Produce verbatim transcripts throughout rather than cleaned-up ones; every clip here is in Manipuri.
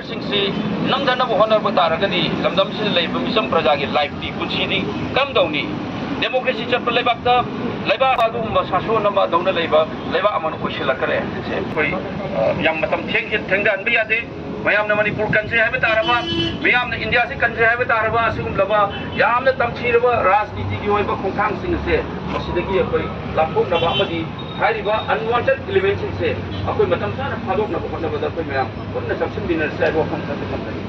ꯁꯤꯡꯁꯤ ꯅꯝꯊꯅꯕ ꯍꯣꯠꯅꯕ ꯇꯥꯔꯒꯗꯤ ꯂꯝꯗꯝꯁꯤꯗ ꯂꯩꯔꯤꯕ ꯃꯤꯆꯝ ꯄ꯭ꯔꯖꯥꯒꯤ ꯂꯥꯏꯐꯇꯤ, ꯄꯨꯟꯁꯤꯗꯤ ꯀꯔꯝꯗꯧꯅꯤ? ꯗꯦꯃꯣꯀ꯭ꯔꯦꯁꯤ ꯆꯠꯄ ꯂꯩꯕꯥꯛꯇ, ꯂꯩꯕꯥꯛ ꯑꯗꯨꯒꯨꯝꯕ ꯁꯥꯁꯣꯟ ꯑꯃ ꯇꯧꯅ ꯂꯩꯕ ꯂꯩꯕꯥꯛ ꯑꯃꯅ ꯑꯣꯏꯁꯤꯜꯂꯛꯀꯅꯤ ꯍꯥꯏꯕꯁꯦ ꯑꯩꯈꯣꯏ, ꯑ, ꯌꯥꯝ ꯃꯇꯝ ꯊꯦꯡ-, ꯊꯦꯡꯊꯍꯟꯕ ꯌꯥꯗꯦ꯫ ꯃꯌꯥꯝꯅ ꯃꯅꯤꯄꯨꯔ ꯀꯟꯖꯩ ꯍꯥꯏꯕ ꯇꯥꯔꯕ, ꯃꯤꯌꯥꯝꯅ ꯏꯟꯗꯤꯌꯥꯁꯤ ꯀꯟꯖꯩ ꯍꯥꯏꯕ ꯇꯥꯔꯕ, ꯑꯁꯤꯒꯨꯝꯂꯕ ꯌꯥꯝꯅ ꯇꯝꯊꯤꯔꯕ ꯔꯥꯖꯅꯤꯇꯤꯒꯤ ꯑꯣꯏꯕ ꯈꯣꯡꯊꯥꯡꯁꯤꯡ ꯑꯁꯦ ꯃꯁꯤꯗꯒꯤ ꯑꯩꯈꯣꯏ ꯂꯥꯞꯊꯣꯛꯅꯕ ꯑꯃꯗꯤ ꯍꯥꯏꯔꯤꯕ unwanted elementꯁꯤꯡꯁꯦ ꯑꯩꯈꯣꯏ ꯃꯇꯝ ꯆꯥꯅ ꯐꯥꯗꯣꯛꯅꯕ ꯍꯣꯠꯅꯕꯗ ꯑꯩꯈꯣꯏ ꯃꯌꯥꯝ ꯄꯨꯟꯅ ꯆꯪꯁꯤꯟꯃꯤꯟꯅꯔꯁꯤ ꯍꯥꯏꯕ ꯋꯥꯐꯝ ꯈꯔ ꯊꯝꯖꯒꯦ꯫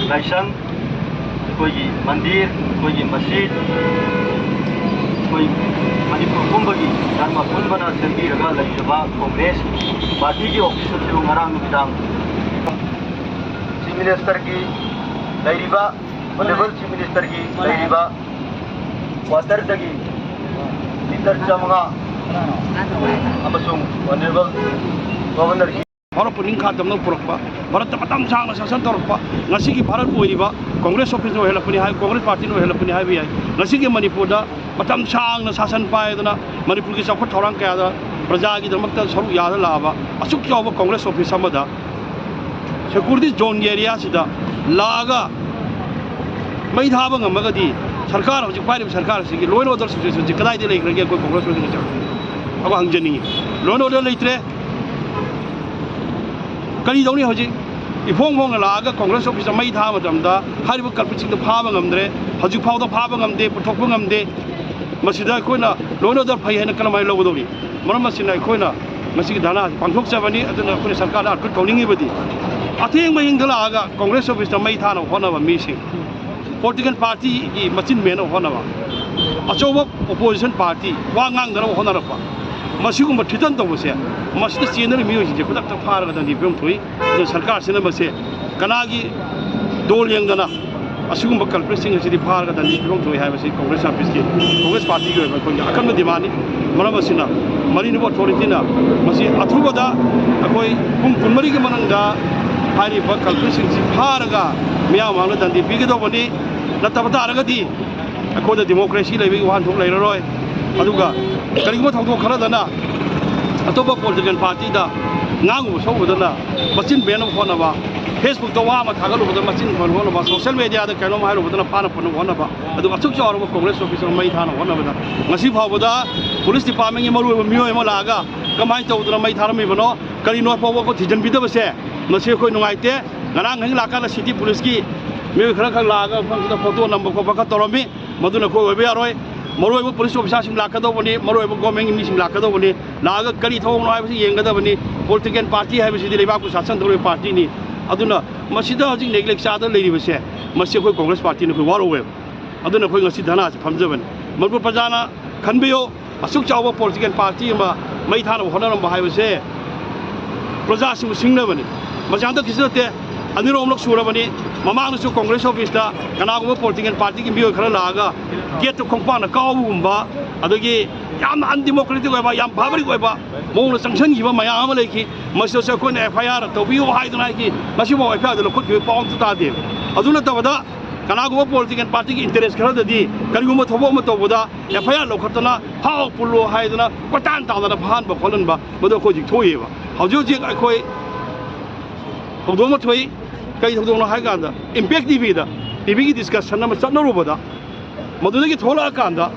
ꯂꯥꯏꯁꯪ, ꯑꯩꯈꯣꯏꯒꯤ ꯃꯟꯗꯤꯔ, ꯑꯩꯈꯣꯏꯒꯤ ꯃꯁꯖꯤꯗ, ꯑꯩꯈꯣꯏ ꯃꯅꯤꯄꯨꯔ ꯄꯨꯝꯕꯒꯤ ꯙꯔꯃ ꯄꯨꯝꯕꯅ ꯁꯦꯝꯕꯤꯔꯒ ꯂꯩꯖꯕ ꯀꯣꯡꯒ꯭ꯔꯦꯁ ꯄꯥꯔꯇꯤꯒꯤ ꯑꯣꯐꯤꯁ ꯑꯁꯤꯕꯨ ꯉꯔꯥꯡ ꯅꯨꯃꯤꯗꯥꯡ ꯆꯤꯐ ꯃꯤꯅꯤꯁꯇꯔꯒꯤ ꯂꯩꯔꯤꯕ, ꯑꯣꯅꯔꯦꯕꯜ ꯆꯤꯐ ꯃꯤꯅꯤꯁꯇꯔꯒꯤ ꯂꯩꯔꯤꯕ ꯀ꯭ꯋꯥꯇꯔꯗꯒꯤ ꯂꯤꯇꯔ ꯆꯥꯃꯉꯥ ꯑꯃꯁꯨꯡ ꯑꯣꯅꯔꯦꯕꯜ ꯒꯣꯚꯔꯅꯔꯒꯤ ꯚꯥꯔꯠꯄꯨ ꯅꯤꯡꯈꯥ ꯇꯝꯅ ꯄꯨꯔꯛꯄ, ꯚꯥꯔꯠꯇ ꯃꯇꯝ ꯁꯥꯡꯅ ꯁꯥꯁꯟ ꯇꯧꯔꯛꯄ, ꯉꯁꯤꯒꯤ ꯚꯥꯔꯠ ꯑꯣꯏꯔꯤꯕ ꯀꯣꯡꯒ꯭ꯔꯦꯁ ꯑꯣꯐꯤꯁꯅ ꯑꯣꯏꯍꯜꯂꯛꯄꯅꯤ ꯍꯥꯏ, ꯀꯣꯡꯒ꯭ꯔꯦꯁ ꯄꯥꯔꯇꯤꯅ ꯑꯣꯏꯍꯜꯂꯛꯄꯅꯤ ꯍꯥꯏꯕ ꯌꯥꯏ꯫ ꯉꯁꯤꯒꯤ ꯃꯅꯤꯄꯨꯔꯗ ꯃꯇꯝ ꯁꯥꯡꯅ ꯁꯥꯁꯟ ꯄꯥꯏꯗꯅ ꯃꯅꯤꯄꯨꯔꯒꯤ ꯆꯥꯎꯈꯠ ꯊꯧꯔꯥꯡ ꯀꯌꯥꯗ ꯄ꯭ꯔꯖꯥꯒꯤꯗꯃꯛꯇ ꯁꯔꯨꯛ ꯌꯥꯗ ꯂꯥꯛꯑꯕ ꯑꯁꯨꯛ ꯆꯥꯎꯕ ꯀꯣꯡꯒ꯭ꯔꯦꯁ ꯑꯣꯐꯤꯁ ꯑꯃꯗ ꯁꯦꯀ꯭ꯌꯨꯔꯤꯇꯤ ꯖꯣꯟꯒꯤ ꯑꯦꯔꯤꯌꯥꯁꯤꯗ ꯂꯥꯛꯑꯒ ꯃꯩ ꯊꯥꯕ ꯉꯝꯃꯒꯗꯤ ꯁꯔꯀꯥꯔ, ꯍꯧꯖꯤꯛ ꯄꯥꯏꯔꯤꯕ ꯁꯔꯀꯥꯔ ꯑꯁꯤꯒꯤ law and order situation ꯁꯤ ꯀꯗꯥꯏꯗ ꯂꯩꯈ꯭ꯔꯒꯦ? ꯑꯩꯈꯣꯏ ꯀꯣꯡꯒ꯭ꯔꯦꯁ ꯑꯣꯏꯅ ꯍꯧꯖꯤꯛ ꯑꯩꯈꯣꯏ ꯍꯪꯖꯅꯤꯡꯉꯤ꯫ Law and order ꯂꯩꯇ꯭ꯔꯦ, ꯀꯔꯤ ꯇꯧꯅꯤ? ꯍꯧꯖꯤꯛ ꯏꯐꯣꯡ ꯐꯣꯡꯅ ꯂꯥꯛꯑꯒ ꯀꯣꯡꯒ꯭ꯔꯦꯁ ꯑꯣꯐꯤꯁꯇ ꯃꯩ ꯊꯥꯕ ꯃꯇꯝꯗ ꯍꯥꯏꯔꯤꯕ culpritꯁꯤꯡꯗꯣ ꯐꯥꯕ ꯉꯝꯗ꯭ꯔꯦ, ꯍꯧꯖꯤꯛ ꯐꯥꯎꯗ ꯐꯥꯕ ꯉꯝꯗꯦ, ꯄꯨꯊꯣꯛꯄ ꯉꯝꯗꯦ꯫ ꯃꯁꯤꯗ ꯑꯩꯈꯣꯏꯅ law and order ꯐꯩ ꯍꯥꯏꯅ ꯀꯔꯝꯍꯥꯏꯅ ꯂꯧꯒꯗꯧꯔꯤ? ꯃꯔꯝ ꯑꯁꯤꯅ ꯑꯩꯈꯣꯏꯅ ꯉꯁꯤꯒꯤ ꯙꯔꯅꯥ ꯑꯁꯤ ꯄꯥꯡꯊꯣꯛꯆꯕꯅꯤ꯫ ꯑꯗꯨꯅ ꯑꯩꯈꯣꯏꯅ ꯁꯔꯀꯥꯔꯗ ꯑꯥꯔꯀꯨꯠ ꯇꯧꯅꯤꯡꯉꯤꯕꯗꯤ, ꯑꯊꯦꯡꯕ ꯑꯍꯤꯡꯗ ꯂꯥꯛꯑꯒ ꯀꯣꯡꯒ꯭ꯔꯦꯁ ꯑꯣꯐꯤꯁꯇ ꯃꯩ ꯊꯥꯅꯕ ꯍꯣꯠꯅꯕ ꯃꯤꯁꯤꯡ, ꯄꯣꯂꯤꯇꯤꯀꯦꯜ ꯄꯥꯔꯇꯤꯒꯤ ꯃꯆꯤꯟ ꯃꯦꯟꯅꯕ ꯍꯣꯠꯅꯕ, ꯑꯆꯧꯕ ꯑꯣꯄꯣꯖꯤꯁꯟ ꯄꯥꯔꯇꯤ ꯋꯥ ꯉꯥꯡꯗꯅꯕ ꯍꯣꯠꯅꯔꯛꯄ, ꯃꯁꯤꯒꯨꯝꯕ ꯊ꯭ꯔꯤꯇꯟ ꯇꯧꯕꯁꯦ, ꯃꯁꯤꯗ ꯆꯦꯟꯅꯔꯤꯕ ꯃꯤꯑꯣꯏꯁꯤꯡꯁꯦ ꯈꯨꯗꯛꯇ ꯐꯥꯔꯒ ꯗꯟꯗꯤ ꯄꯤꯐꯝ ꯊꯣꯛꯏ꯫ ꯑꯗꯨꯅ ꯁꯔꯀꯥꯔꯁꯤꯅ ꯃꯁꯦ ꯀꯅꯥꯒꯤ ꯗꯣꯜ ꯌꯦꯡꯗꯅ ꯑꯁꯤꯒꯨꯝꯕ ꯀꯜꯄ꯭ꯔꯤꯠꯁꯤꯡ ꯑꯁꯤꯗꯤ ꯐꯥꯔꯒ ꯗꯟꯗꯤ ꯄꯤꯐꯝ ꯊꯣꯛꯏ ꯍꯥꯏꯕꯁꯤ ꯀꯣꯡꯒ꯭ꯔꯦꯁ ꯑꯣꯐꯤꯁꯀꯤ, ꯀꯣꯡꯒ꯭ꯔꯦꯁ ꯄꯥꯔꯇꯤꯒꯤ ꯑꯣꯏꯕ ꯑꯩꯈꯣꯏꯒꯤ ꯑꯀꯟꯕ ꯗꯤꯃꯥꯟꯅꯤ꯫ ꯃꯔꯝ ꯑꯁꯤꯅ, ꯃꯔꯤꯅꯨꯕ ꯑꯣꯊꯣꯔꯤꯇꯤꯅ ꯃꯁꯤ ꯑꯊꯨꯕꯗ ꯑꯩꯈꯣꯏ ꯄꯨꯡ ꯀꯨꯟꯃꯔꯤꯒꯤ ꯃꯅꯨꯡꯗ ꯍꯥꯏꯔꯤꯕ ꯀꯜꯄ꯭ꯔꯤꯠꯁꯤꯡꯁꯤ ꯐꯥꯔꯒ ꯃꯤꯌꯥꯝ ꯃꯥꯡꯗ ꯗꯟꯗꯤ ꯄꯤꯒꯗꯧꯕꯅꯤ꯫ ꯅꯠꯇꯕ ꯇꯥꯔꯒꯗꯤ ꯑꯩꯈꯣꯏꯗ ꯗꯤꯃꯣꯀ꯭ꯔꯦꯁꯤ ꯂꯩꯕꯒꯤ ꯋꯥꯍꯟꯊꯣꯛ ꯂꯩꯔꯔꯣꯏ꯫ ꯑꯗꯨꯒ ꯀꯔꯤꯒꯨꯝꯕ ꯊꯧꯗꯣꯛ ꯈꯔꯗꯅ ꯑꯇꯣꯞꯄ ꯄꯣꯂꯤꯇꯤꯀꯦꯜ ꯄꯥꯔꯇꯤꯗ ꯉꯥꯡꯉꯨꯕ ꯁꯣꯛꯎꯕꯗꯅ ꯃꯆꯤꯟ ꯃꯦꯟꯅꯕ ꯍꯣꯠꯅꯕ, ꯐꯦꯁꯕꯨꯛꯇ ꯋꯥ ꯑꯃ ꯊꯥꯒꯠꯂꯨꯕꯗ ꯃꯆꯤꯟ ꯃꯦꯟꯅꯕ ꯍꯣꯠꯅꯕ, ꯁꯣꯁꯦꯜ ꯃꯦꯗꯤꯌꯥꯗ ꯀꯩꯅꯣꯝ ꯍꯥꯏꯔꯨꯕꯗꯅ ꯐꯥꯅ ꯐꯅꯕ ꯍꯣꯠꯅꯕ, ꯑꯗꯨꯒ ꯑꯁꯨꯛ ꯆꯥꯎꯔꯕ ꯀꯣꯡꯒ꯭ꯔꯦꯁ ꯑꯣꯐꯤꯁ ꯑꯃ ꯃꯩ ꯊꯥꯅꯕ ꯍꯣꯠꯅꯕꯗ ꯉꯁꯤ ꯐꯥꯎꯕꯗ ꯄꯨꯂꯤꯁ ꯗꯤꯄꯥꯔꯠꯃꯦꯟꯒꯤ ꯃꯔꯨꯑꯣꯏꯕ ꯃꯤꯑꯣꯏ ꯑꯃ ꯂꯥꯛꯑꯒ ꯀꯃꯥꯏꯅ ꯇꯧꯗꯅ ꯃꯩ ꯊꯥꯔꯝꯃꯤꯕꯅꯣ, ꯀꯔꯤꯅꯣ ꯐꯥꯎꯕ ꯑꯩꯈꯣꯏ ꯊꯤꯖꯤꯟꯕꯤꯗꯕꯁꯦ, ꯃꯁꯤ ꯑꯩꯈꯣꯏ ꯅꯨꯡꯉꯥꯏꯇꯦ꯫ ꯉꯔꯥꯡ ꯑꯍꯤꯡ ꯂꯥꯛꯀꯥꯟꯗ ꯁꯤꯇꯤ ꯄꯨꯂꯤꯁꯀꯤ ꯃꯤꯑꯣꯏ ꯈꯔ ꯈꯛ ꯂꯥꯛꯑꯒ ꯃꯐꯝꯁꯤꯗ ꯐꯣꯇꯣ ꯅꯝꯕ ꯈꯣꯠꯄ ꯈꯔ ꯇꯧꯔꯝꯃꯤ꯫ ꯃꯗꯨꯅ ꯑꯩꯈꯣꯏ ꯑꯣꯏꯕ ꯌꯥꯔꯣꯏ꯫ ꯃꯔꯨꯑꯣꯏꯕ ꯄꯨꯂꯤꯁ ꯑꯣꯐꯤꯁꯥꯔꯁꯤꯡ ꯂꯥꯛꯀꯗꯧꯕꯅꯤ, ꯃꯔꯨꯑꯣꯏꯕ ꯒꯣꯔꯃꯦꯟꯒꯤ ꯃꯤꯁꯤꯡ ꯂꯥꯛꯀꯗꯧꯕꯅꯤ, ꯂꯥꯛꯑꯒ ꯀꯔꯤ ꯊꯧꯑꯣꯡꯅꯣ ꯍꯥꯏꯕꯁꯤ ꯌꯦꯡꯒꯗꯕꯅꯤ꯫ ꯄꯣꯂꯤꯇꯤꯀꯦꯜ ꯄꯥꯔꯇꯤ ꯍꯥꯏꯕꯁꯤꯗꯤ ꯂꯩꯕꯥꯛꯄꯨ ꯁꯥꯁꯟ ꯇꯧꯔꯤꯕ ꯄꯥꯔꯇꯤꯅꯤ꯫ ꯑꯗꯨꯅ ꯃꯁꯤꯗ ꯍꯧꯖꯤꯛ ꯅꯦꯒ꯭ꯂꯦꯛ ꯆꯥꯗꯅ ꯂꯩꯔꯤꯕꯁꯦ, ꯃꯁꯤ ꯑꯩꯈꯣꯏ ꯀꯣꯡꯒ꯭ꯔꯦꯁ ꯄꯥꯔꯇꯤꯅ ꯑꯩꯈꯣꯏ ꯋꯥꯔꯧꯋꯦꯕ꯫ ꯑꯗꯨꯅ ꯑꯩꯈꯣꯏ ꯉꯁꯤ ꯙꯔꯅꯥꯁꯤ ꯐꯝꯖꯕꯅꯤ꯫ ꯃꯅꯤꯄꯨꯔ ꯄ꯭ꯔꯖꯥꯅ ꯈꯟꯕꯤꯌꯨ, ꯑꯁꯨꯛ ꯆꯥꯎꯕ ꯄꯣꯂꯤꯇꯤꯀꯦꯜ ꯄꯥꯔꯇꯤ ꯑꯃ ꯃꯩ ꯊꯥꯅꯕ ꯍꯣꯠꯅꯔꯝꯕ ꯍꯥꯏꯕꯁꯦ ꯄ꯭ꯔꯖꯥꯁꯤꯡꯕꯨ ꯁꯤꯡꯅꯕꯅꯤ꯫ ꯃꯁꯤ ꯍꯟꯗꯛꯀꯤꯁꯨ ꯅꯠꯇꯦ, ꯑꯅꯤꯔꯣꯝꯂꯛ ꯁꯨꯔꯕꯅꯤ꯫ ꯃꯃꯥꯡꯗꯁꯨ ꯀꯣꯡꯒ꯭ꯔꯦꯁ ꯑꯣꯐꯤꯁꯇ ꯀꯅꯥꯒꯨꯝꯕ ꯄꯣꯂꯤꯇꯤꯀꯦꯜ ꯄꯥꯔꯇꯤꯒꯤ ꯃꯤꯑꯣꯏ ꯈꯔ ꯂꯥꯛꯑꯒ ꯒꯦꯠꯇ ꯈꯣꯡꯄꯥꯛꯅ ꯀꯥꯎꯕꯒꯨꯝꯕ, ꯑꯗꯒꯤ ꯌꯥꯝꯅ ꯑꯟꯗꯤꯃꯣꯀ꯭ꯔꯦꯇꯤꯛ ꯑꯣꯏꯕ, ꯌꯥꯝ ꯕꯥꯔꯕꯥꯔꯤꯛ ꯑꯣꯏꯕ ꯃꯑꯣꯡꯗ ꯆꯪꯁꯤꯟꯈꯤꯕ ꯃꯌꯥꯝ ꯑꯃ ꯂꯩꯈꯤ꯫ ꯃꯁꯤꯗꯁꯨ ꯑꯩꯈꯣꯏꯅ ꯑꯦꯐ ꯑꯥꯏ ꯑꯥꯔ ꯇꯧꯕꯤꯌꯨ ꯍꯥꯏꯗꯨꯅ ꯍꯥꯏꯈꯤ꯫ ꯉꯁꯤꯐꯥꯎ ꯑꯦꯐ ꯑꯥꯏ ꯑꯥꯔꯗ ꯂꯧꯈꯠꯈꯤꯕ ꯄꯥꯎ ꯑꯝꯇ ꯇꯥꯗꯦ꯫ ꯑꯗꯨ ꯅꯠꯇꯕꯗ ꯀꯅꯥꯒꯨꯝꯕ ꯄꯣꯂꯤꯇꯤꯀꯦꯜ ꯄꯥꯔꯇꯤꯒꯤ ꯏꯟꯇꯔꯦꯁ ꯈꯔꯗꯗꯤ ꯀꯔꯤꯒꯨꯝꯕ ꯊꯕꯛ ꯑꯃ ꯇꯧꯕꯗ ꯑꯦꯐ ꯑꯥꯏ ꯑꯥꯔ ꯂꯧꯈꯠꯇꯅ ꯐꯥꯎ ꯄꯨꯜꯂꯣ ꯍꯥꯏꯗꯅ ꯀꯣꯏꯇꯥꯟ ꯇꯥꯟꯗꯅ ꯐꯥꯍꯟꯕ ꯈꯣꯠꯍꯟꯕ, ꯃꯗꯨ ꯑꯩꯈꯣꯏ ꯍꯧꯖꯤꯛ ꯊꯣꯛꯏꯕ꯫ ꯍꯧꯖꯤꯛ ꯍꯧꯖꯤꯛ ꯑꯩꯈꯣꯏ ꯊꯧꯗꯣꯛ ꯑꯃ ꯊꯣꯛꯏ꯫ ꯀꯔꯤ ꯊꯧꯗꯣꯛꯅꯣ ꯍꯥꯏ ꯀꯥꯟꯗ, ꯏꯝꯄꯦꯛ ꯇꯤ ꯚꯤꯗ, ꯇꯤ ꯚꯤꯒꯤ ꯗꯤꯁꯀꯁꯟ ꯑꯃ ꯆꯠꯅꯔꯨꯕꯗ, ꯃꯗꯨꯗꯒꯤ ꯊꯣꯛꯂꯛꯑꯀꯥꯟꯗ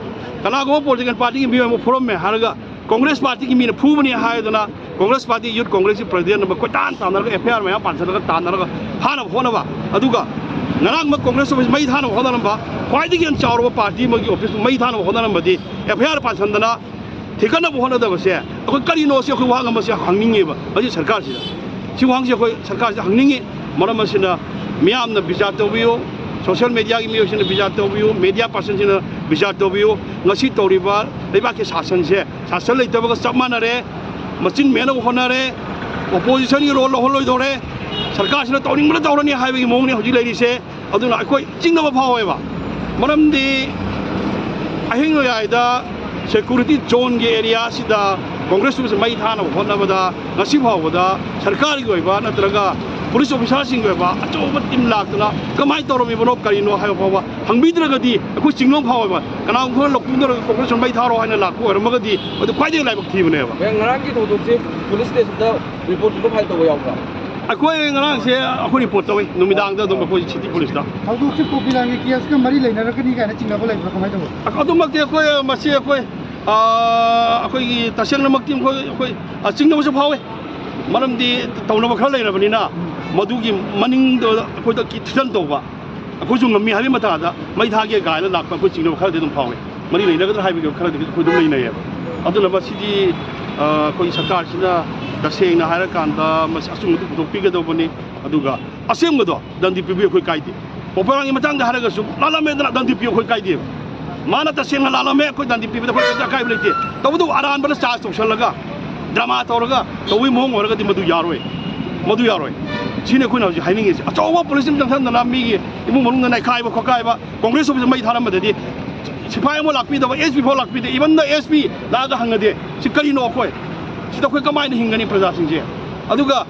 ꯀꯅꯥꯒꯨꯝꯕ ꯄꯣꯂꯤꯇꯤꯀꯦꯜ ꯄꯥꯔꯇꯤꯒꯤ ꯃꯤꯑꯣꯏ ꯑꯃ ꯐꯨꯔꯝꯃꯦ ꯍꯥꯏꯔꯒ ꯀꯣꯡꯒ꯭ꯔꯦꯁ ꯄꯥꯔꯇꯤꯒꯤ ꯃꯤꯅ ꯐꯨꯕꯅꯤ ꯍꯥꯏꯗꯅ ꯀꯣꯡꯒ꯭ꯔꯦꯁ ꯄꯥꯔꯇꯤ ꯌꯨꯠ ꯀꯣꯡꯒ꯭ꯔꯦꯁꯀꯤ ꯄ꯭ꯔꯁꯤꯗꯦꯟ ꯑꯃ ꯀꯣꯏꯇꯥꯟ ꯇꯥꯟꯅꯔꯒ ꯑꯦꯐ ꯑꯥꯏ ꯑꯥꯔ ꯃꯌꯥꯝ ꯄꯥꯟꯁꯤꯜꯂꯒ ꯇꯥꯟꯅꯔꯒ ꯐꯥꯅꯕ ꯍꯣꯠꯅꯕ, ꯑꯗꯨꯒ ꯉꯔꯥꯡꯃꯛ ꯀꯣꯡꯒ꯭ꯔꯦꯁ ꯑꯣꯐꯤꯁ ꯃꯩ ꯊꯥꯅꯕ ꯍꯣꯠꯅꯔꯝꯕ ꯈ꯭ꯋꯥꯏꯗꯒꯤ ꯍꯦꯟꯅ ꯆꯥꯎꯔꯕ ꯄꯥꯔꯇꯤ ꯑꯃꯒꯤ ꯑꯣꯐꯤꯁꯄꯨ ꯃꯩ ꯊꯥꯅꯕ ꯍꯣꯠꯅꯔꯝꯕꯗꯤ, ꯑꯦꯐ ꯑꯥꯏ ꯑꯥꯔ ꯄꯥꯟꯁꯤꯟꯗꯅ ꯊꯤꯒꯠꯅꯕ ꯍꯣꯠꯅꯗꯕꯁꯦ ꯑꯩꯈꯣꯏ ꯀꯔꯤꯅꯣ ꯁꯤ ꯑꯩꯈꯣꯏ ꯋꯥ ꯉꯝꯕꯁꯦ ꯍꯪꯅꯤꯡꯉꯦꯕ ꯃꯁꯤ ꯁꯔꯀꯥꯔꯁꯤꯗ꯫ ꯁꯤ ꯋꯥꯍꯪꯁꯦ ꯑꯩꯈꯣꯏ ꯁꯔꯀꯥꯔꯁꯤꯗ ꯍꯪꯅꯤꯡꯉꯤ꯫ ꯃꯔꯝ ꯑꯁꯤꯅ ꯃꯤꯌꯥꯝꯅ ꯕꯤꯆꯥꯔ ꯇꯧꯕꯤꯌꯨ, ꯁꯣꯁꯤꯌꯦꯜ ꯃꯦꯗꯤꯌꯥꯒꯤ ꯃꯤꯑꯣꯏꯁꯤꯡꯅ ꯕꯤꯆꯥꯔ ꯇꯧꯕꯤꯌꯨ, ꯃꯦꯗꯤꯌꯥ ꯄꯥꯔꯁꯟꯁꯤꯡꯅ ꯕꯤꯆꯥꯔ ꯇꯧꯕꯤꯌꯨ꯫ ꯉꯁꯤ ꯇꯧꯔꯤꯕ ꯂꯩꯕꯥꯛꯀꯤ ꯁꯥꯁꯟꯁꯦ ꯁꯥꯁꯟ ꯂꯩꯇꯕꯒ ꯆꯞ ꯃꯥꯟꯅꯔꯦ꯫ ꯃꯆꯤꯟ ꯃꯦꯟꯅꯕ ꯍꯣꯠꯅꯔꯦ꯫ ꯑꯣꯄꯣꯖꯤꯁꯟꯒꯤ ꯔꯣꯜ ꯂꯧꯍꯜꯂꯣꯏꯗꯧꯔꯦ꯫ ꯁꯔꯀꯥꯔꯁꯤꯅ ꯇꯧꯅꯤꯡꯕꯗ ꯇꯧꯔꯅꯤ ꯍꯥꯏꯕꯒꯤ ꯃꯑꯣꯡꯅꯤ ꯍꯧꯖꯤꯛ ꯂꯩꯔꯤꯁꯦ꯫ ꯑꯗꯨꯅ ꯑꯩꯈꯣꯏ ꯆꯤꯡꯅꯕ ꯐꯥꯎꯋꯦꯕ꯫ ꯃꯔꯝꯗꯤ ꯑꯍꯤꯡ ꯅꯣꯡꯌꯥꯏꯗ ꯁꯦꯀꯨꯔꯤꯇꯤ ꯖꯣꯟꯒꯤ ꯑꯦꯔꯤꯌꯥꯁꯤꯗ ꯀꯣꯡꯒ꯭ꯔꯦꯁ ꯑꯣꯐꯤꯁ ꯃꯩ ꯊꯥꯅꯕ ꯍꯣꯠꯅꯕꯗ ꯉꯁꯤ ꯐꯥꯎꯕꯗ ꯁꯔꯀꯥꯔꯒꯤ ꯑꯣꯏꯕ ꯅꯠꯇ꯭ꯔꯒ ꯄꯨꯂꯤꯁ ꯑꯣꯐꯤꯁꯥꯔꯁꯤꯡꯒꯤ ꯑꯣꯏꯕ ꯑꯆꯧꯕ ꯇꯤꯝ ꯂꯥꯛꯇꯅ ꯀꯃꯥꯏꯅ ꯇꯧꯔꯝꯃꯤꯕꯅꯣ, ꯀꯔꯤꯅꯣ ꯍꯥꯏꯕ ꯐꯥꯎꯕ ꯍꯪꯕꯤꯗ꯭ꯔꯒꯗꯤ ꯑꯩꯈꯣꯏ ꯆꯤꯡꯅꯕ ꯐꯥꯎꯋꯦꯕ꯫ ꯀꯅꯥꯒꯨꯝꯕ ꯈꯔ ꯂꯧꯊꯣꯛꯅꯔꯒ ꯀꯣꯡꯒ꯭ꯔꯦꯁ ꯃꯩ ꯊꯥꯔꯣ ꯍꯥꯏꯅ ꯂꯥꯛꯄ ꯑꯣꯏꯔꯝꯃꯒꯗꯤ ꯃꯗꯨ ꯈ꯭ꯋꯥꯏꯗꯒꯤ ꯂꯥꯏꯕꯛ ꯊꯤꯕꯅꯦꯕ꯫ ꯃꯦꯝ, ꯉꯔꯥꯡꯒꯤ ꯊꯧꯗꯣꯛꯁꯦ ꯄꯨꯂꯤꯁ ꯁ꯭ꯇꯦꯁꯟꯗ ꯔꯤꯄꯣꯔꯠꯀꯨꯝꯕ ꯐꯥꯏꯜ ꯇꯧꯕ ꯌꯥꯎꯕ꯭ꯔꯥ? ꯑꯩꯈꯣꯏ ꯉꯔꯥꯡꯁꯦ ꯑꯩꯈꯣꯏ ꯔꯤꯄꯣꯔꯠ ꯇꯧꯋꯤ, ꯅꯨꯃꯤꯗꯥꯡꯗ ꯑꯗꯨꯝ ꯑꯩꯈꯣꯏ ꯁꯤꯇꯤ ꯄꯨꯂꯤꯁꯇ꯫ ꯊꯧꯗꯣꯛꯁꯦ ꯄꯣꯄꯤꯂꯥꯟꯒꯤ ꯀꯦꯁꯀ ꯃꯔꯤ ꯂꯩꯅꯔꯒꯅꯤ ꯀꯥꯏꯅ ꯆꯤꯡꯅꯕ ꯂꯩꯕ꯭ꯔꯥ, ꯀꯃꯥꯏꯅ ꯇꯧꯕ? ꯑꯗꯨꯃꯛꯇꯤ ꯑꯩꯈꯣꯏ, ꯃꯁꯤ ꯑꯩꯈꯣꯏ, ꯑ, ꯑꯩꯈꯣꯏꯒꯤ ꯇꯁꯦꯡꯅꯃꯛꯇꯤ ꯑꯩꯈꯣꯏ, ꯑꯩꯈꯣꯏ, ꯑ, ꯆꯤꯡꯅꯕꯁꯨ ꯐꯥꯎꯋꯤ꯫ ꯃꯔꯝꯗꯤ ꯇꯧꯅꯕ ꯈꯔ ꯂꯩꯔꯕꯅꯤꯅ ꯃꯗꯨꯒꯤ ꯃꯅꯤꯡꯗ ꯑꯩꯈꯣꯏꯗ ꯊꯤꯖꯟ ꯇꯧꯕ꯫ ꯑꯩꯈꯣꯏꯁꯨ ꯉꯝꯃꯤ ꯍꯥꯏꯕꯒꯤ ꯃꯇꯥꯗ ꯃꯩ ꯊꯥꯒꯦ ꯀꯥꯏꯅ ꯂꯥꯛꯄ ꯑꯩꯈꯣꯏ ꯆꯤꯡꯅꯕ ꯈꯔꯗꯤ ꯑꯗꯨꯝ ꯐꯥꯎꯋꯤ꯫ ꯃꯔꯤ ꯂꯩꯅꯒꯗ꯭ꯔꯥ ꯍꯥꯏꯕꯒꯤ ꯈꯔꯗꯤ ꯑꯩꯈꯣꯏ ꯑꯗꯨꯝ ꯂꯩꯅꯩꯌꯦꯕ꯫ ꯑꯗꯨꯅ ꯃꯁꯤꯗꯤ, ꯑ, ꯑꯩꯈꯣꯏ ꯁꯔꯀꯥꯔꯁꯤꯅ ꯇꯁꯦꯡꯅ ꯍꯥꯏꯔꯀꯥꯟꯗ ꯃꯁꯤ ꯑꯆꯨꯝꯕꯗꯨ ꯄꯨꯊꯣꯛꯄꯤꯒꯗꯧꯕꯅꯤ꯫ ꯑꯗꯨꯒ ꯑꯁꯦꯡꯕꯗꯣ ꯗꯟꯗꯤ ꯄꯤꯕ ꯑꯩꯈꯣꯏ ꯀꯥꯏꯗꯦ꯫ ꯄꯣꯄꯨꯂꯥꯔꯒꯤ ꯃꯇꯥꯡꯗ ꯍꯥꯏꯔꯒꯁꯨ ꯂꯥꯜꯂꯝꯃꯦꯗꯅ ꯗꯟꯗꯤ ꯄꯤꯕ ꯑꯩꯈꯣꯏ ꯀꯥꯏꯗꯦꯕ꯫ ꯃꯥꯅ ꯇꯁꯦꯡꯅ ꯂꯥꯜꯂꯝꯃꯦ, ꯑꯩꯈꯣꯏ ꯗꯟꯗꯤ ꯄꯤꯕꯗ ꯑꯩꯈꯣꯏ ꯀꯩꯝꯇ ꯑꯀꯥꯏꯕ ꯂꯩꯇꯦ꯫ ꯇꯧꯕꯇꯕꯨ ꯑꯔꯥꯟꯕꯗ ꯆꯥꯔꯖ ꯇꯧꯁꯜꯂꯒ ꯗ꯭ꯔꯃꯥ ꯇꯧꯔꯒ ꯇꯧꯕꯒꯤ ꯃꯑꯣꯡ ꯑꯣꯏꯔꯒꯗꯤ ꯃꯗꯨ ꯌꯥꯔꯣꯏ, ꯃꯗꯨ ꯌꯥꯔꯣꯏ꯫ ꯁꯤꯅꯤ ꯑꯩꯈꯣꯏꯅ ꯍꯧꯖꯤꯛ ꯍꯥꯏꯅꯤꯡꯉꯤꯁꯤ꯫ ꯑꯆꯧꯕ ꯄꯨꯂꯤꯁ ꯑꯃ ꯆꯪꯁꯟꯗꯅ ꯃꯤꯒꯤ ꯏꯃꯨꯡ ꯃꯅꯨꯡꯗ ꯅꯩꯈꯥꯏꯕ ꯈꯣꯠꯀꯥꯏꯕ, ꯀꯣꯡꯒ꯭ꯔꯦꯁ ꯑꯣꯐꯤꯁꯇ ꯃꯩ ꯊꯥꯔꯝꯕꯗꯗꯤ ꯁꯤꯐꯥꯏ ꯑꯃ ꯂꯥꯛꯄꯤꯗꯕ, ꯑꯦꯁ ꯄꯤ ꯐꯥꯎ ꯂꯥꯛꯄꯤꯗꯦ, even the ꯑꯦꯁ ꯄꯤ ꯂꯥꯛꯑꯒ ꯍꯪꯅꯗꯦ꯫ ꯁꯤ ꯀꯔꯤꯅꯣ ꯑꯩꯈꯣꯏ? ꯁꯤꯗ ꯑꯩꯈꯣꯏ ꯀꯃꯥꯏꯅ ꯍꯤꯡꯒꯅꯤ ꯄ꯭ꯔꯖꯥꯁꯤꯡꯁꯦ? ꯑꯗꯨꯒ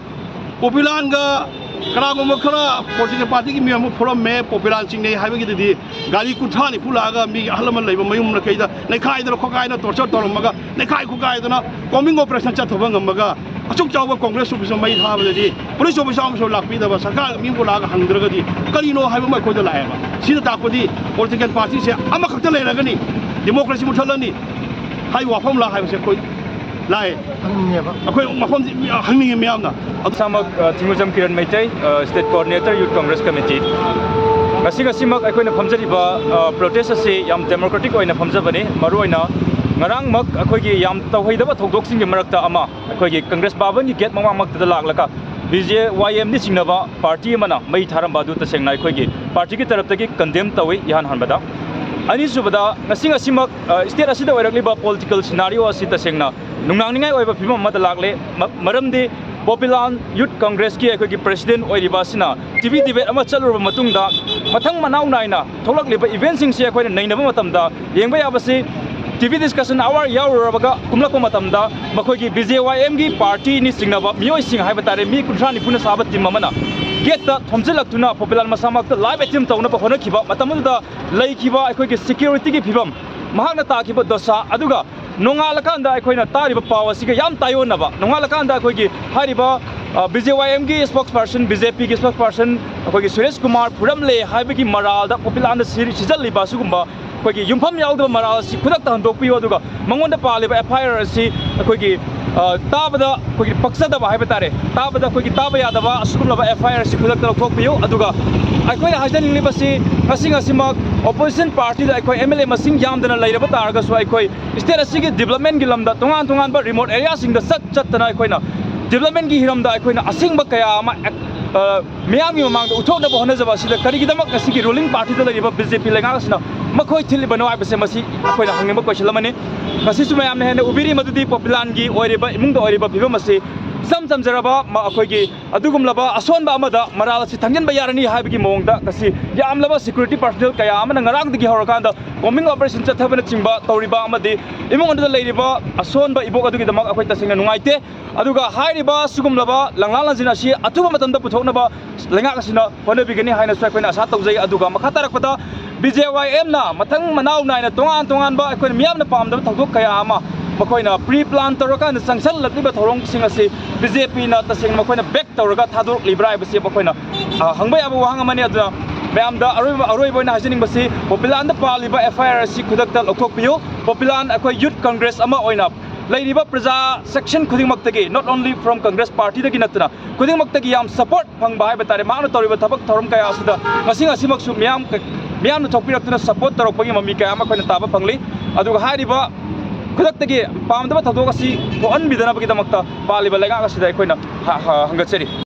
ꯄꯣꯄꯤꯂꯥꯟꯒ ꯀꯅꯥꯒꯨꯝꯕ ꯈꯔ ꯄꯣꯂꯤꯇꯤꯀꯦꯜ ꯄꯥꯔꯇꯤꯒꯤ ꯃꯤ ꯑꯃ ꯐꯨꯔꯝꯃꯦ, ꯄꯣꯄꯤꯂꯥꯟ ꯆꯤꯡꯅꯩ ꯍꯥꯏꯕꯒꯤꯗꯨꯗꯤ ꯒꯥꯔꯤ ꯀꯨꯟꯊ꯭ꯔꯥ ꯅꯤꯐꯨ ꯂꯥꯛꯑꯒ ꯃꯤꯒꯤ ꯑꯍꯜ ꯂꯃꯟ ꯂꯩꯕ ꯃꯌꯨꯝ ꯃꯀꯩꯗ ꯅꯩꯈꯥꯏꯗꯅ ꯈꯣꯠꯀꯥꯏꯗꯅ torture ꯇꯧꯔꯝꯃꯒ ꯅꯩꯈꯥꯏ ꯈꯣꯠꯀꯥꯏꯗꯅ combing operation ꯆꯠꯊꯕ ꯉꯝꯃꯒ ꯑꯁꯨꯛ ꯆꯥꯎꯕ ꯀꯣꯡꯒ꯭ꯔꯦꯁ ꯑꯣꯐꯤꯁ ꯑꯃ ꯃꯩ ꯊꯥꯕꯗꯗꯤ ꯄꯨꯂꯤꯁ ꯑꯣꯐꯤꯁꯥꯔ ꯑꯃꯁꯨ ꯂꯥꯛꯄꯤꯗꯕ, ꯁꯔꯀꯥꯔ ꯃꯤꯕꯨ ꯂꯥꯛꯑꯒ ꯍꯪꯗ꯭ꯔꯒꯗꯤ ꯀꯔꯤꯅꯣ ꯍꯥꯏꯕ ꯑꯃ ꯑꯩꯈꯣꯏꯗ ꯂꯥꯛꯑꯦꯕ꯫ ꯁꯤꯅ ꯇꯥꯛꯄꯗꯤ ꯄꯣꯂꯤꯇꯤꯀꯦꯜ ꯄꯥꯔꯇꯤꯁꯦ ꯑꯃꯈꯛꯇ ꯂꯩꯔꯒꯅꯤ ꯗꯦꯃꯣꯀ꯭ꯔꯦꯁꯤ ꯃꯨꯠꯊꯠꯂꯅꯤ ꯍꯥꯏꯕ ꯋꯥꯐꯝꯂꯥ ꯍꯥꯏꯕꯁꯦ ꯑꯩꯈꯣꯏ ꯂꯥꯛꯑꯦ꯫ ꯍꯪꯅꯤꯡꯉꯦꯕ꯫ ꯑꯩꯈꯣꯏ ꯃꯐꯝꯁꯤ ꯍꯪꯅꯤꯡꯉꯤ ꯃꯌꯥꯝꯅ꯫ ꯏꯁꯥꯃꯛ, ꯑ, ꯊꯤꯡꯉꯨꯖꯝ ꯀꯤꯔꯟ ꯃꯩꯇꯩ, ꯑ, State Coordinator, Youth Congress Committee꯫ ꯉꯁꯤ, ꯉꯁꯤꯃꯛ ꯑꯩꯈꯣꯏꯅ ꯐꯝꯖꯔꯤꯕ, ꯑ, protest ꯑꯁꯤ ꯌꯥꯝ democratic ꯑꯣꯏꯅ ꯐꯝꯖꯕꯅꯤ꯫ ꯃꯔꯨꯑꯣꯏꯅ ꯉꯔꯥꯡꯃꯛ ꯑꯩꯈꯣꯏꯒꯤ ꯌꯥꯝ ꯇꯧꯍꯩꯗꯕ ꯊꯧꯗꯣꯛꯁꯤꯡꯒꯤ ꯃꯔꯛꯇ ꯑꯃ, ꯑꯩꯈꯣꯏꯒꯤ ꯀꯪꯒ꯭ꯔꯦꯁ ꯚꯕꯟꯒꯤ gate ꯃꯃꯥꯡꯃꯛꯇꯗ ꯂꯥꯛꯂꯒ ꯕꯤ ꯖꯦ ꯋꯥꯏ ꯑꯦꯝꯅ ꯆꯤꯡꯅꯕ ꯄꯥꯔꯇꯤ ꯑꯃꯅ ꯃꯩ ꯊꯥꯔꯝꯕ ꯑꯗꯨ ꯇꯁꯦꯡꯅ ꯑꯩꯈꯣꯏꯒꯤ ꯄꯥꯔꯇꯤꯒꯤ ꯇꯔꯞꯇꯒꯤ ꯀꯟꯗꯦꯝ ꯇꯧꯏ꯫ ꯏꯍꯥꯟ ꯍꯥꯟꯕꯗ, ꯑꯅꯤꯁꯨꯕꯗ, ꯉꯁꯤ ꯉꯁꯤꯃꯛ ꯁ꯭ꯇꯦꯠ ꯑꯁꯤꯗ ꯑꯣꯏꯔꯛꯂꯤꯕ ꯄꯣꯂꯤꯇꯤꯀꯦꯜ ꯁꯤꯅꯥꯔꯤꯑꯣ ꯑꯁꯤ ꯇꯁꯦꯡꯅ ꯅꯨꯡꯅꯥꯡꯅꯤꯡꯉꯥꯏ ꯑꯣꯏꯕ ꯐꯤꯕꯝ ꯑꯃꯗ ꯂꯥꯛꯂꯦ꯫ ꯃꯔꯝꯗꯤ ꯄꯣꯄꯤꯂꯥꯟ ꯌꯨꯠ ꯀꯪꯒ꯭ꯔꯦꯁꯀꯤ ꯑꯩꯈꯣꯏꯒꯤ ꯄ꯭ꯔꯦꯁꯤꯗꯦꯟ ꯑꯣꯏꯔꯤꯕ ꯑꯁꯤꯅ ꯇꯤ ꯚꯤ ꯗꯤꯕꯦꯠ ꯑꯃ ꯆꯠꯂꯨꯔꯕ ꯃꯇꯨꯡꯗ, ꯃꯊꯪ ꯃꯅꯥꯎ ꯅꯥꯏꯅ ꯊꯣꯛꯂꯛꯂꯤꯕ ꯏꯚꯦꯟꯁꯤꯡꯁꯤ ꯑꯩꯈꯣꯏꯅ ꯅꯩꯅꯕ ꯃꯇꯝꯗ, ꯌꯦꯡꯕ ꯌꯥꯕꯁꯤ, ꯇꯤ ꯚꯤ ꯗꯤꯁꯀꯁꯟ ꯑꯋꯥꯔ ꯌꯥꯎꯔꯨꯔꯕꯒ ꯀꯨꯝꯂꯛꯄ ꯃꯇꯝꯗ ꯃꯈꯣꯏꯒꯤ ꯕꯤ ꯖꯦ ꯋꯥꯏ ꯑꯦꯝꯒꯤ ꯄꯥꯔꯇꯤꯅꯤ ꯆꯤꯡꯅꯕ ꯃꯤꯑꯣꯏꯁꯤꯡ ꯍꯥꯏꯕ ꯇꯥꯔꯦ, ꯃꯤ ꯀꯨꯟꯊ꯭ꯔꯥ ꯅꯤꯐꯨꯅ ꯁꯥꯕ ꯇꯤꯝ ꯑꯃꯅ ꯒꯦꯠꯇ ꯊꯣꯝꯖꯤꯜꯂꯛꯇꯨꯅ ꯄꯣꯄꯤꯂꯥꯟ ꯃꯁꯥꯃꯛꯇ ꯂꯥꯏꯐ ꯑꯦꯇꯦꯝ ꯇꯧꯅꯕ ꯍꯣꯠꯅꯈꯤꯕ ꯃꯇꯝ ꯑꯗꯨꯗ ꯂꯩꯈꯤꯕ ꯑꯩꯈꯣꯏꯒꯤ ꯁꯦꯀ꯭ꯌꯨꯔꯤꯇꯤꯒꯤ ꯐꯤꯕꯝ, ꯃꯍꯥꯛꯅ ꯇꯥꯈꯤꯕ ꯗꯣꯁꯥ, ꯑꯗꯨꯒ ꯅꯣꯡꯉꯥꯜꯂꯀꯥꯟꯗ ꯑꯩꯈꯣꯏꯅ ꯇꯥꯔꯤꯕ ꯄꯥꯎ ꯑꯁꯤꯒ ꯌꯥꯝ ꯇꯥꯏꯑꯣꯟꯅꯕ, ꯅꯣꯡꯉꯥꯜꯂꯀꯥꯟꯗ ꯑꯩꯈꯣꯏꯒꯤ ꯍꯥꯏꯔꯤꯕ ꯕꯤ ꯖꯦ ꯋꯥꯏ ꯑꯦꯝꯒꯤ ꯁ꯭ꯄꯣꯛꯁ ꯄꯥꯔꯁꯟ, ꯕꯤ ꯖꯦ ꯄꯤꯒꯤ ꯁ꯭ꯄꯣꯛꯁ ꯄꯥꯔꯁꯟ ꯑꯩꯈꯣꯏꯒꯤ ꯁꯨꯔꯦꯁ ꯀꯨꯃꯥꯔ ꯐꯨꯔꯝꯂꯦ ꯍꯥꯏꯕꯒꯤ ꯃꯔꯥꯜꯗ ꯄꯣꯄꯤꯂꯥꯟꯗ ꯁꯤꯖꯤꯜꯂꯤꯕ ꯑꯁꯤꯒꯨꯝꯕ ꯑꯩꯈꯣꯏꯒꯤ ꯌꯨꯝꯐꯝ ꯌꯥꯎꯗꯕ ꯃꯔꯥꯜ ꯑꯁꯤ ꯈꯨꯗꯛꯇ ꯍꯟꯗꯣꯛꯄꯤꯌꯨ, ꯑꯗꯨꯒ ꯃꯉꯣꯟꯗ ꯄꯥꯜꯂꯤꯕ ꯑꯦꯐ ꯑꯥꯏ ꯑꯥꯔ ꯑꯁꯤ ꯑꯩꯈꯣꯏꯒꯤ, ꯑ, ꯇꯥꯕꯗ ꯑꯩꯈꯣꯏꯒꯤ ꯄꯛꯆꯗꯕ ꯍꯥꯏꯕ ꯇꯥꯔꯦ, ꯇꯥꯕꯗ ꯑꯩꯈꯣꯏꯒꯤ ꯇꯥꯕ ꯌꯥꯗꯕ ꯑꯁꯤꯒꯨꯝꯂꯕ ꯑꯦꯐ ꯑꯥꯏ ꯑꯥꯔ ꯑꯁꯤ ꯈꯨꯗꯛꯇ ꯂꯧꯊꯣꯛꯄꯤꯌꯨ꯫ ꯑꯗꯨꯒ ꯑꯩꯈꯣꯏꯅ ꯍꯥꯏꯖꯅꯤꯡꯂꯤꯕꯁꯤ, ꯉꯁꯤ ꯉꯁꯤꯃꯛ ꯑꯣꯄꯣꯖꯤꯁꯟ ꯄꯥꯔꯇꯤꯗ ꯑꯩꯈꯣꯏ ꯑꯦꯝ ꯑꯦꯜ ꯑꯦ ꯃꯁꯤꯡ ꯌꯥꯝꯗꯅ ꯂꯩꯔꯕ ꯇꯥꯔꯒꯁꯨ, ꯑꯩꯈꯣꯏ ꯁ꯭ꯇꯦꯠ ꯑꯁꯤꯒꯤ ꯗꯤꯕ꯭ꯂꯞꯃꯦꯟꯒꯤ ꯂꯝꯗ ꯇꯣꯉꯥꯟ ꯇꯣꯉꯥꯟꯕ ꯔꯤꯃꯣꯠ ꯑꯦꯔꯤꯌꯥꯁꯤꯡꯗ ꯆꯠ ꯆꯠꯇꯅ ꯑꯩꯈꯣꯏꯅ ꯗꯤꯕ꯭ꯂꯞꯃꯦꯟꯒꯤ ꯍꯤꯔꯝꯗ ꯑꯩꯈꯣꯏꯅ ꯑꯁꯦꯡꯕ ꯀꯌꯥ ꯑꯃ ꯑꯦꯛ-, ꯑ, ꯃꯤꯌꯥꯝꯒꯤ ꯃꯃꯥꯡꯗ ꯎꯠꯊꯣꯛꯅꯕ ꯍꯣꯠꯅꯖꯕ ꯑꯁꯤꯗ ꯀꯔꯤꯒꯤꯗꯃꯛ ꯉꯁꯤꯒꯤ ꯔꯨꯂꯤꯡ ꯄꯥꯔꯇꯤꯗ ꯂꯩꯔꯤꯕ ꯕꯤ ꯖꯦ ꯄꯤ ꯂꯩꯉꯥꯛ ꯑꯁꯤꯅ ꯃꯈꯣꯏ ꯊꯤꯜꯂꯤꯕꯅꯣ ꯍꯥꯏꯕꯁꯦ ꯃꯁꯤ ꯑꯩꯈꯣꯏꯅ ꯍꯪꯅꯤꯡꯕ ꯀꯣꯏꯁꯟ ꯑꯃꯅꯤ꯫ ꯃꯁꯤꯁꯨ ꯃꯌꯥꯝꯅ ꯍꯦꯟꯅ ꯎꯕꯤꯔꯤ ꯃꯗꯨꯗꯤ ꯄꯣꯄꯤꯂꯥꯟꯒꯤ ꯑꯣꯏꯔꯤꯕ ꯏꯃꯨꯡꯗ ꯑꯣꯏꯔꯤꯕ ꯐꯤꯕꯝ ꯑꯁꯤ ꯏꯆꯝ ꯆꯝꯖꯔꯕ ꯃ-, ꯑꯩꯈꯣꯏꯒꯤ ꯑꯗꯨꯒꯨꯝꯂꯕ ꯑꯁꯣꯟꯕ ꯑꯃꯗ ꯃꯔꯥꯜ ꯑꯁꯤ ꯊꯪꯖꯤꯟꯕ ꯌꯥꯔꯅꯤ ꯍꯥꯏꯕꯒꯤ ꯃꯑꯣꯡꯗ ꯉꯁꯤ ꯌꯥꯝꯂꯕ ꯁꯦꯀ꯭ꯌꯨꯔꯤꯇꯤ ꯄꯥꯔꯁꯣꯅꯦꯜ ꯀꯌꯥ ꯑꯃꯅ ꯉꯔꯥꯡꯗꯒꯤ ꯍꯧꯔꯀꯥꯟꯗ ꯀꯣꯝꯕꯤꯡ ꯑꯣꯄꯔꯦꯁꯟ ꯆꯠꯊꯕꯅꯆꯤꯡꯕ ꯇꯧꯔꯤꯕ ꯑꯃꯗꯤ ꯏꯃꯨꯡ ꯑꯗꯨꯗ ꯂꯩꯔꯤꯕ ꯑꯁꯣꯟꯕ ꯏꯕꯣꯛ ꯑꯗꯨꯒꯤꯗꯃꯛ ꯑꯩꯈꯣꯏ ꯇꯁꯦꯡꯅ ꯅꯨꯡꯉꯥꯏꯇꯦ꯫ ꯑꯗꯨꯒ ꯍꯥꯏꯔꯤꯕ ꯁꯤꯒꯨꯝꯂꯕ ꯂꯥꯡꯂꯥꯡ ꯂꯥꯡꯖꯤꯟ ꯑꯁꯤ ꯑꯊꯨꯕ ꯃꯇꯝꯗ ꯄꯨꯊꯣꯛꯅꯕ ꯂꯩꯉꯥꯛ ꯑꯁꯤꯅ ꯍꯣꯠꯅꯕꯤꯒꯅꯤ ꯍꯥꯏꯅꯁꯨ ꯑꯩꯈꯣꯏꯅ ꯑꯁꯥ ꯇꯧꯖꯩ꯫ ꯑꯗꯨꯒ ꯃꯈꯥ ꯇꯥꯔꯛꯄꯗ ꯕꯤ ꯖꯦ ꯋꯥꯏ ꯑꯦꯝꯅ ꯃꯊꯪ ꯃꯅꯥꯎ ꯅꯥꯏꯅ ꯇꯣꯉꯥꯟ ꯇꯣꯉꯥꯟꯕ ꯑꯩꯈꯣꯏꯅ ꯃꯤꯌꯥꯝꯅ ꯄꯥꯝꯗꯕ ꯊꯧꯗꯣꯛ ꯀꯌꯥ ꯑꯃ ꯃꯈꯣꯏꯅ ꯄ꯭ꯔꯤ ꯄ꯭ꯂꯥꯟ ꯇꯧꯔꯀꯥꯟꯗ ꯆꯪꯁꯜꯂꯛꯂꯤꯕ ꯊꯧꯔꯝꯁꯤꯡ ꯑꯁꯤ ꯕꯤ ꯖꯦ ꯄꯤꯅ ꯇꯁꯦꯡꯅ ꯃꯈꯣꯏꯅ ꯕꯦꯛ ꯇꯧꯔꯒ ꯊꯥꯗꯣꯔꯛꯂꯤꯕ꯭ꯔꯥ ꯍꯥꯏꯕꯁꯤ ꯑꯩꯈꯣꯏꯅ, ꯑ, ꯍꯪꯕ ꯌꯥꯕ ꯋꯥꯍꯪ ꯑꯃꯅꯤ꯫ ꯑꯗꯨꯅ ꯃꯌꯥꯝꯗ ꯑꯔꯣꯏꯕ, ꯑꯔꯣꯏꯕ ꯑꯣꯏꯅ ꯍꯥꯏꯖꯅꯤꯡꯕꯁꯤ, ꯄꯣꯄꯤꯂꯥꯟꯗ ꯄꯥꯜꯂꯤꯕ ꯑꯦꯐ ꯑꯥꯏ ꯑꯥꯔ ꯑꯁꯤ ꯈꯨꯗꯛꯇ ꯂꯧꯊꯣꯛꯄꯤꯌꯨ꯫ ꯄꯣꯄꯤꯂꯥꯟ ꯑꯩꯈꯣꯏ ꯌꯨꯠ ꯀꯪꯒ꯭ꯔꯦꯁ ꯑꯃ ꯑꯣꯏꯅ ꯂꯩꯔꯤꯕ ꯄ꯭ꯔꯖꯥ ꯁꯦꯛꯁꯟ ꯈꯨꯗꯤꯡꯃꯛꯇꯒꯤ, not only from Congress ꯄꯥꯔꯇꯤꯗꯒꯤ ꯅꯠꯇꯅ, ꯈꯨꯗꯤꯡꯃꯛꯇꯒꯤ ꯌꯥꯝ ꯁꯄꯣꯔꯠ ꯐꯪꯕ ꯍꯥꯏꯕ ꯇꯥꯔꯦ꯫ ꯃꯍꯥꯛꯅ ꯇꯧꯔꯤꯕ ꯊꯕꯛ ꯊꯧꯔꯝ ꯀꯌꯥ ꯑꯁꯤꯗ ꯉꯁꯤ ꯉꯁꯤꯃꯛꯁꯨ ꯃꯤꯌꯥꯝ, ꯃꯤꯌꯥꯝꯅ ꯊꯣꯛꯄꯤꯔꯛꯇꯨꯅ ꯁꯄꯣꯔꯠ ꯇꯧꯔꯛꯄꯒꯤ ꯃꯃꯤ ꯀꯌꯥ ꯑꯃ ꯑꯩꯈꯣꯏꯅ ꯇꯥꯕ ꯐꯪꯂꯤ꯫ ꯑꯗꯨꯒ ꯍꯥꯏꯔꯤꯕ ꯈꯨꯗꯛꯇꯒꯤ ꯄꯥꯝꯗꯕ ꯊꯧꯗꯣꯛ ꯑꯁꯤ ꯊꯣꯛꯍꯟꯕꯤꯗꯅꯕꯒꯤꯗꯃꯛꯇ ꯄꯥꯜꯂꯤꯕ ꯂꯩꯉꯥꯛ ꯑꯁꯤꯗ ꯑꯩꯈꯣꯏꯅ ꯍ-, ꯍ-, ꯍꯪꯒꯠꯆꯔꯤ꯫